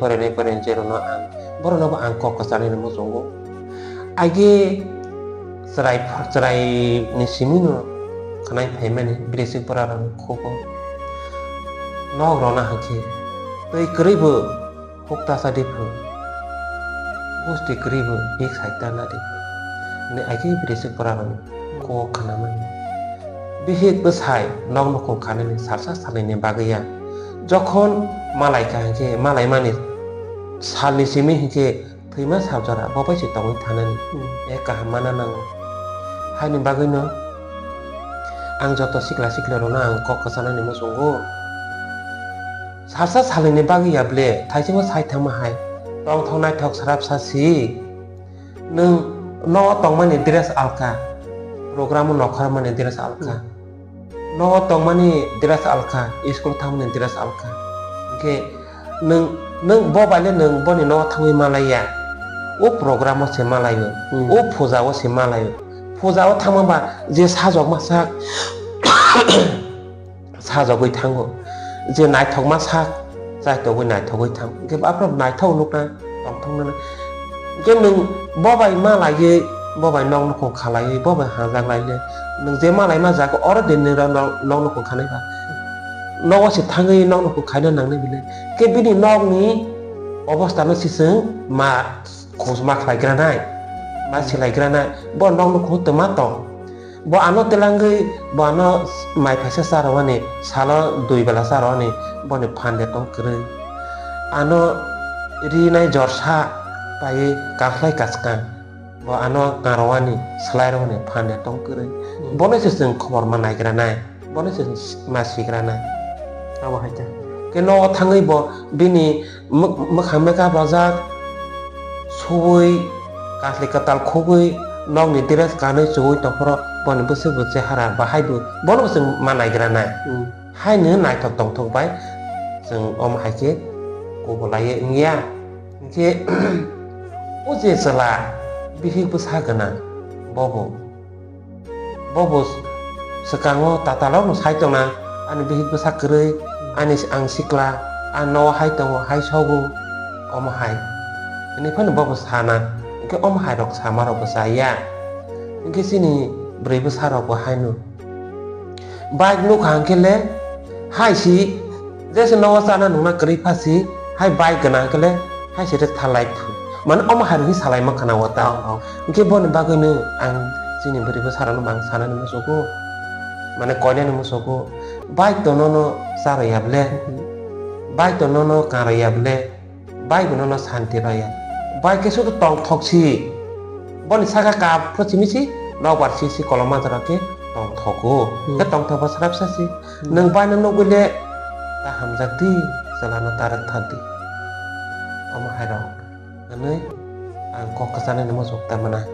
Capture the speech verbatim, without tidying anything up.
porinai porinai je rwno ang, borokno bo ang kok kwcharnai ni muchungo. Age chwrai, chwrai ni simi no khwnai phaimani bwrwisik bwrarok ni khugo. Nok rwna hwnkhe twi kwrwi bo hukta sa di phu. Busti kwrwi bo bik saita na di phu. Hwnwi age bwrwisik bwrarok ni khugo khwnamani. Bihik bwsai nok nukhung khanani salsa salnwini bagwi ya. Jokhon malaikha hwnkhe malaimani salni simi hwnkhe thwima sal jora bo bai se tongwi thanani. Hmm. E kaham mana nango. Haini bagwino ang joto sikla sikla rokno ang kok kwcharnani muchungo. Salsa salnwini bagwi ya ble thaichingma sai thangma hai tongthok naithok srapsa si. Nwng nogo tongmani dress alka, program o nokharmani dress alka. Hmm. Nogo tongmani dress alka, school thangmani dress alka. Hwnkhe nwng, nwng bo bai le nwng boni nogo thangwi malaiya. O program o se malaio, hmm, o puja o se malaio. Puja o thangma ba je sajokma sak, sajagwi thango. Je naithokma sak, chaitogwi naithogwi thang. Hwnkhe aphano naithok nukna tongthoknani. Hwnkhe nwng bo bai malaiwi, bo bai nok nukhung khalaiwi, bo bai hajak laile. Nwng je malaima jaga oro de nini rok nok, nok nukhung khanai ba. Nogo se thangwi nok nukhung khaina nangnai bile. Hwnkhe bini nokni obostha no se chwng ma khosma khlai granai, ma silai granai. Bo nok nukhung tongma tong. Bo ano telangwi, bo ano mai phaisa charwani, salo dui bela charwani, boni phan de tong kwrwi. Ano rinai jorsa paiwi kaslai kaskang, bo ano karwani, swlai rwani phan de tong kwrwi. Hmm. Bono se chwng khobor ma naigra nai, bono se ma sigra nai. Abo hai khe. Khe nogo thangwi bo bini mwk-, mwkhang makeup rwjak, suwi, kasli kwtal khugwi, nokni dress kanwi chuwi tongphuru boni bwswk bo chehara bahai bo, bono bo chwng ma naigra nai. Hmm. Haino naithok tongthok bai chwng omo hai khe kubulaiwi wngya. Hinkhe o je chwla bihik bwsa gwnang, bobo Bo bo swkango tatalrokno sai tongna, ani bihik bwsa kwrwi, ani ang sikla, ang nogo hai tongo, hai sogo, omo hai. Hwnwi phano bo bo sana, hinkhe omo hai rok sama rok bo chaya. Hinkhe chini bwrwi bwsa rok bo haino. Bike nukha hinkhe le, Hai si, jesa nogo chana nungna kwrwi pha si, hai bike gwnang khe le, hai si rwk thalai phu. Mane omo hai rwgwi salai mankha na o ta. Oh, oh. Hinkhe boni bagwi no ang chini bwrwi bwsa rok no ang sanani muchungo. Mane koinani muchungo. Bike to nono cha rw ya ble. Mhm. Bike to nono ka rw ya ble. Bai bono no santi rw ya. Bai khe sudu tongthok si. Boni saka kap pho simi si, nokbar si si koloma jora khe tongthogo. Hmm. Khe tongthok bo srapsa si. Hmm. Nwng bai no nugwi le ta hamjak di, chwla no ta rwk thar di. Omo hai rok. Hwnwi ang kok kwchanani muchung ta mwnai.